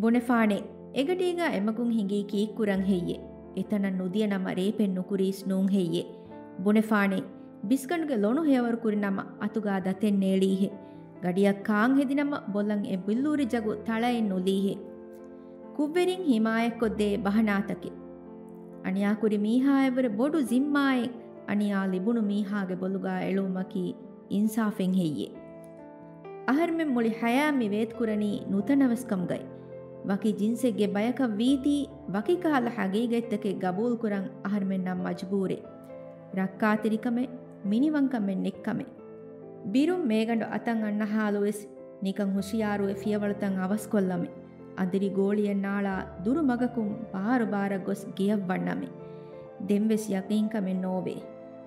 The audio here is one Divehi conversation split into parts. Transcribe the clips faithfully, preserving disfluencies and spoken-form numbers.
ބުނެފާނެ، އެގަޑީގަ އެމަގުން ހިނގީ ކީއްކުރަން ހެއްޔެ؟ އެތަނަށް ނުދިޔަ ނަމަ ރޭޕެއް ނުކުރީސް ނޫން ހެއްޔެ؟ ބުނެފާނެ، ބިސްގަނޑުގެ ލޮނު ހެޔޮވަރު ކުރި ނަމަ އަތުގާ ދަތެއް ނޭޅީހެ. ގަޑިއަށް ކާން ހެދި ނަމަ ބޮލަށް އެ ބިއްލޫރި ޖަގު ތަޅައެއް ނުލީހެ. ކުށްވެރިން ހިމާޔަތްކޮށްދޭ ބަހަނާތަކެއް. އަނިޔާކުރި މީހާއަށްވުރެ ބޮޑު ޒިންމާއެއް އަނިޔާ ލިބުނު މީހާގެ ބޮލުގާ އެޅުވުމަކީ އިންސާފެއް ހެއްޔެ؟ އަހަރުމެން މުޅި ޙަޔާތް މި ވޭތުކުރަނީ ނުތަނަވަސް ކަމުގައި. ވަކި ޖިންސެއްގެ ބަޔަކަށް ވީތީ، ވަކި ކަހަލަ ހަގީގަތްތަކެއް ގަބޫލުކުރަން އަހަރުމެންނަށް މަޖުބޫރޭ. ރައްކާތެރިކަމެއް، މިނިވަންކަމެއް ނެތްކަމެއް. ބިރުން މޭގަނޑު އަތަށް އަންނަ ހާލުވެސް ނިކަން ހުޝިޔާރުވެ ފިޔަވަޅުތައް އަވަސްކޮށްލަމެ. އަނދިރި ގޯޅިއެއް ނާޅާ ދުރު މަގަކުން ބާރު ބާރަށް ގޮސް ގެޔަށް ވަންނަމެ. ދެންވެސް ޔަގީންކަމެއް ނޯވޭ.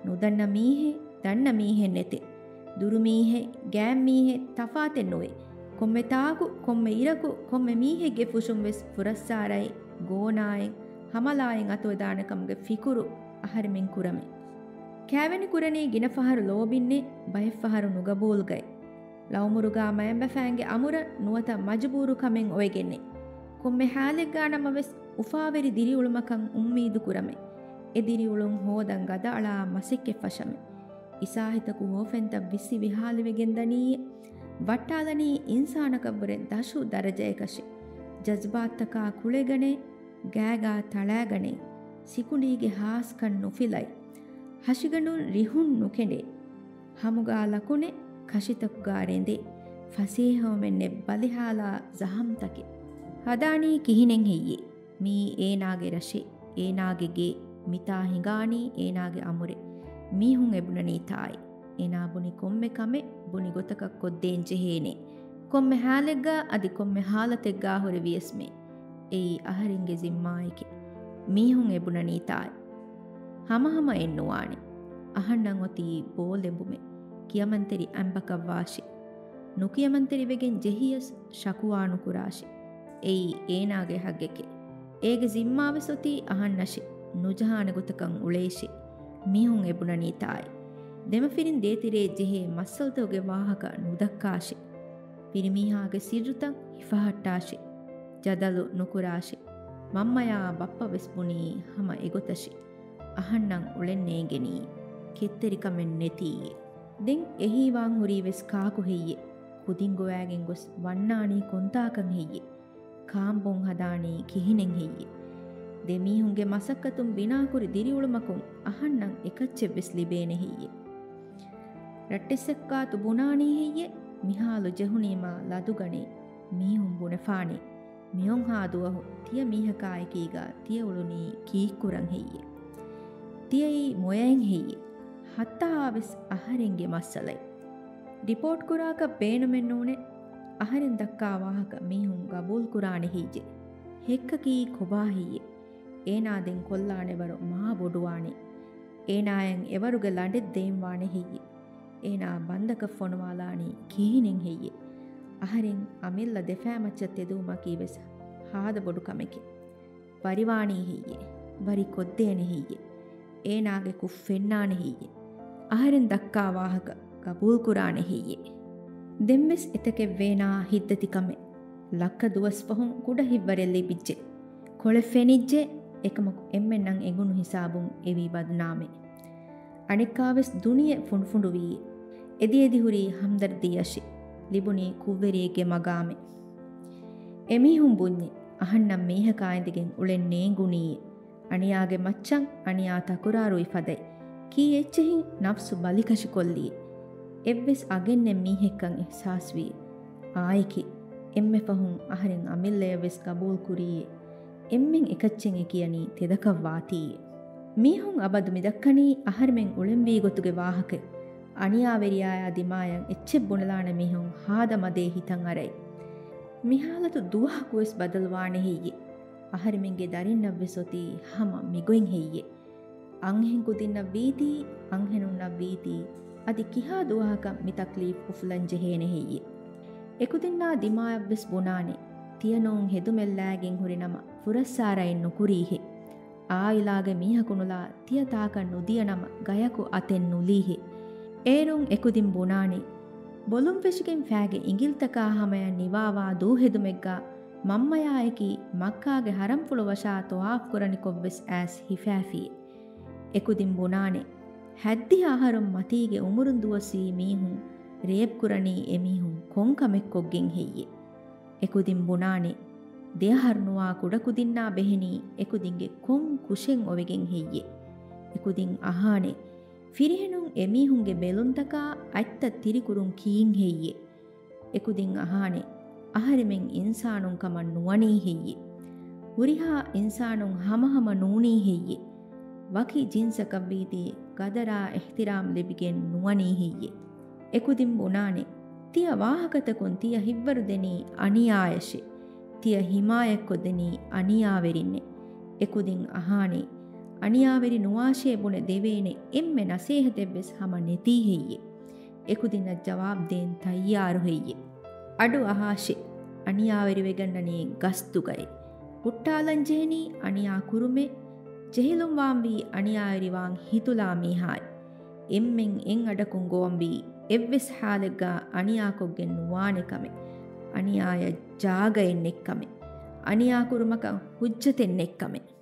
ނުދަންނަ މީހެއް، ދަންނަ މީހެއް ނެތޭ. ދުރު މީހެއް، ގާތް މީހެއް ތަފާތެއް ނުވޭ. ކޮންމެ ތާކު، ކޮންމެ އިރަކު، ކޮންމެ މީހެއްގެ ފުށުން ވެސް ފުރައްސާރައި، ގޯނާއެއް، ހަމަލާއެއް އަތުވެދާނެ ކަމުގެ ފިކުރު އަހަރެމެން ކުރަމޭ. ކާވެނި ކުރަނީ ގިނަ ފަހަރު ލޯބިންނޭ، ބައެއް ފަހަރު ނުގަބޫލުގައި. ޅައުމުރުގާ މައިންބަފައިންގެ އަމުރަށް ނުވަތަ މަޖުބޫރު ކަމެއް އޮވެގެންނޭ. ކޮންމެ ހާލެއްގާ ނަމަވެސް އުފާވެރި ދިރިއުޅުމަކަށް އުއްމީދު ކުރަމޭ. އެ ދިރިއުޅުން ހޯދަން ގަދައަޅާ މަސައްކަތް ފަށަމޭ. އިސާހިތަކު ހޯފެންތައް ވިއްސި ވިހާލިވެގެން ދަނީ، ވައްޓާލަނީ އިންސާނަކަށްވުރެ ދަށު ދަރަޖަޔަކަށޭ. ޖަޒްބާތްތަކާ ކުޅެގަނޭ، ގާގާ ތަޅާގަނޭ، ސިކުނޑީގެ ހާސްކަން ނުފިލައި، ހަށިގަނޑުން ރިހުން ނުކެނޑޭ، ހަމުގާ ލަކުނެ، ކަށިތަކުގާ ރެނދެ، ފަސޭހަވަމެއް ނެތް ބަލިހާލާ ޒަހަމްތަކެއް. ހަދާނީ ކިހިނެއް ހެއްޔޭ؟ މިއީ އޭނާގެ ރަށެއް، އޭނާގެ ގެ، މިތާ ހިނގާނީ އޭނާގެ އަމުރެއް. މީހުން އެބުނަނީ ތާއި. އޭނާ ބުނި ކޮންމެ ކަމެއް ބުނި ގޮތަކަށް ކޮށްދޭން ޖެހޭނެ. ކޮންމެ ހާލެއްގާ އަދި ކޮންމެ ހާލަތެއްގާ ހުރެ ވިޔަސްމެ. އެއީ އަހަރެންގެ ޒިންމާއެކޭ. މީހުން އެބުނަނީ ތާއި. ހަމަހަމައެއް ނުވާނެ. އަހަންނަށް އޮތީ ބޯލެނބުމެއް، ކިޔަމަންތެރި އަނބަކަށްވާށި. ނުކިޔަމަންތެރިވެގެން ޖެހިޔަސް ޝަކުވާ ނުކުރާށި. އެއީ އޭނާގެ ހައްގެކޭ. އޭގެ ޒިންމާވެސް އޮތީ އަހަންނަށޭ. ނުޖަހާނެ ގޮތަކަށް އުޅޭށި. މީހުން އެބުނަނީ ތާއި. ދެމަފިރިން ދޭތެރޭ ޖެހޭ މައްސަލަތަކުގެ ވާހަކަ ނުދައްކާށި. ފިރިމީހާގެ ސިއްރުތައް ހިފަހައްޓާށި. ޖަދަލު ނުކުރާށި. މަންމަޔާ ބައްޕަ ވެސް ބުނީ ހަމަ އެގޮތަށި. އަހަންނަށް އުޅެން ނޭނގެނީ. ކެތްތެރިކަމެއް ނެތީ. ދެން އެހީވާން ހުރީ ވެސް ކާކު ހެއްޔެ؟ ކުދިން ގޮވާގެން ގޮސް ވަންނާނީ ކޮންތާކަން ހެއްޔެ؟ ކާނބޯން ހަދާނީ ކިހިނެއް ހެއްޔެ؟ ދެ މީހުންގެ މަސައްކަތުން ބިނާކުރި ދިރިއުޅުމަކުން އަހަންނަށް އެކައްޗެއް ވެސް ލިބޭނެ ހެއްޔެ؟ ރައްޓެއްސައްކާތު ބުނާނީ ހެއްޔެ؟ މިހާލު ޖެހުނީމާ ލަދުގަނޭ. މީހުން ބުނެފާނެ. މިއޮންހާ ދުވަހު ތިޔަ މީހަކާއެކީގާ ތިޔަ އުޅުނީ ކީއްކުރަން ހެއްޔެ؟ ތިޔައީ މޮޔައެއް ހެއްޔެ؟ ހައްތަހާވެސް އަހަރެންގެ މައްސަލައެއް. ރިޕޯޓްކުރާކަށް ބޭނުމެއް ނޫނޭ. އަހަރެން ދައްކާ ވާހަކަ މީހުން ގަބޫލުކުރާނެ ހެއްޔެ؟ ހެއްކަކީ ކޮބާ ހެއްޔެ؟ އޭނާ ދެން ކޮށްލާނެ ވަރު މާ ބޮޑުވާނެ. އޭނާއަށް އެވަރުގެ ލަނޑެއް ދޭންވާނެ ހެއްޔެ؟ އޭނާ ބަންދަކަށް ފޮނުވާލާނީ ކިހިނެއް ހެއްޔެ؟ އަހަރެން އަމިއްލަ ދެފާ މައްޗަށް ތެދުވުމަކީ ވެސް ހާދަ ބޮޑު ކަމެކޭ. ވަރިވާނީ ހެއްޔެ؟ ވަރި ކޮށްދޭނެ ހެއްޔެ؟ އޭނާގެ ކުށް ފެންނާނެ ހެއްޔެ؟ އަހަރެން ދައްކާ ވާހަކަ ގަބޫލުކުރާނެ ހެއްޔެ؟ ދެންވެސް އެތަކެއް ވޭނާ ހިތްދަތި ކަމެއް. ލައްކަ ދުވަސް ފަހުން ކުޑަ ހިތްވަރެއް ލިބިއްޖެ. ކޮޅެއް ފެނިއްޖެ. އެކަމަކު އެންމެންނަށް އެނގުނު ހިސާބުން އެވީ ބަދުނާމެއް. އަނެއްކާވެސް ދުނިޔެ ފުނޑުފުނޑުވީ. އެދިއެދި ހުރީ ހަމްދަރްދީއަށި. ލިބުނީ ކުށްވެރިއެއްގެ މަގާމެއް. އެމީހުން ބުންޏެ، އަހަންނަށް މީހަކާ އިނދެގެން އުޅެން ނޭނގުނީ. އަނިޔާގެ މައްޗަށް އަނިޔާ ތަކުރާރުވި ފަދައި، ކީއްޗެހިން ނަފްސު ބަލިކަށިކޮށްލީ. އެއްވެސް އަގެއްނެތް މީހެއްކަން އިހްސާސްވީ. އާއެކޭ، އެންމެ ފަހުން އަހަރެން އަމިއްލަޔަށްވެސް ގަބޫލުކުރީ. އެންމެން އެކައްޗެއް އެ ކިޔަނީ ތެދަކަށްވާތީ. މީހުން އަބަދު މިދައްކަނީ އަހަރެމެން އުޅެންވީ ގޮތުގެ ވާހަކައެއް. އަނިޔާވެރިޔާޔާ ދިމާޔަށް އެއްޗެއް ބުނެލާނެ މީހުން ހާދަ މަދޭ ހިތަށް އަރައި. މި ހާލަތު ދުވަހަކުވެސް ބަދަލުވާނެ ހެއްޔެ؟ އަހަރެމެންގެ ދަރިންނަށްވެސް އޮތީ ހަމަ މިގޮތް ހެއްޔެ؟ އަންހެން ކުދިންނަށް ވީތީ، އަންހެނުންނަށް ވީތީ، އަދި ކިހާ ދުވަހަކަށް މި ތަކްލީފް އުފުލަން ޖެހޭނެ ހެއްޔެ؟ އެކުދިންނާ ދިމާޔަށްވެސް ބުނާނެ، ތިޔަ ނޫން ހެދުމެއް ލާގެން ހުރި ނަމަ ފުރައްސާރައެއް ނުކުރީހޭ. އާއިލާގެ މީހަކުނުލާ ތިޔަ ތާކަށް ނުދިޔަ ނަމަ ގަޔަކު އަތެއް ނުލީހޭ. އޭރުން އެކުދިން ބުނާނީ، ބޮލުން ފެށިގެން ފައިގެ އިނގިލިތަކާ ހަމަޔަށް ނިވާވާ ދޫހެދުމެއްގަ މަންމަޔާއެކީ މައްކާގެ ޙަރަމްފުޅު ވަށާ ޠަވާފު ކުރަނިކޮށްވެސް އައިސް ހިފާފިއޭ. އެކުދިން ބުނާނެ، ހައްދިހަ އަހަރުން މަތީގެ އުމުރުން ދުވަސްވީ މީހުން ރޭޕް ކުރަނީ އެމީހުން ކޮން ކަމެއްކޮށްގެން ހެއްޔޭ؟ އެކުދިން ބުނާނެ، ދެއަހަރު ނުވާ ކުޑަކުދިންނާ ބެހެނީ އެކުދިންގެ ކޮން ކުށެއް އޮވެގެން ހެއްޔޭ؟ އެކުދިން އަހާނެ، ފިރިހެނުން އެމީހުންގެ ބެލުންތަކާ އަތްތައް ތިރިކުރުން ކީން ހެއްޔޭ؟ އެކުދިން އަހާނެ، އަހަރެމެން އިންސާނުން ކަމަށް ނުވަނީ ހެއްޔޭ؟ ހުރިހާ އިންސާނުން ހަމަހަމަ ނޫނީ ހެއްޔޭ؟ ވަކި ޖިންސަކަށްވީތީ ގަދަރާ އިޙްތިރާމް ލިބިގެން ނުވަނީ ހެއްޔޭ؟ އެކުދިން ބުނާނެ، ތިޔަ ވާހަކަތަކުން ތިޔަ ހިއްވަރުދެނީ އަނިޔާޔަށޭ. ތިޔަ ހިމާޔަތްކޮށްދެނީ އަނިޔާވެރިންނޭ. އެކުދިން އަހާނީ، އަނިޔާވެރި ނުވާށޭ ބުނެ ދެވޭނެ އެންމެ ނަސޭހަތެއްވެސް ހަމަ ނެތީ ހެއްޔޭ؟ އެކުދިންނަށް ޖަވާބު ދޭން ތައްޔާރު ހެއްޔޭ؟ އަޑު އަހާށޭ، އަނިޔާވެރިވެގަންނަނީ ގަސްތުގައޭ. ހުއްޓާލަން ޖެހެނީ އަނިޔާ ކުރުމޭ. ޖެހިލުން ވާންވީ އަނިޔާވެރިވާން ހިތުލާ މީހާއޭ. އެންމެން އެއް އަޑަކުން ގޮވަންވީ އެއްވެސް ޙާލެއްގަ އަނިޔާކޮށްގެން ނުވާނެ ކަމެއް، އަނިޔާޔަށް ޖާގައެއް ނެތްކަމެއް، އަނިޔާކުރުމަކަށް ހުއްޖަތެއް ނެތްކަމެއް.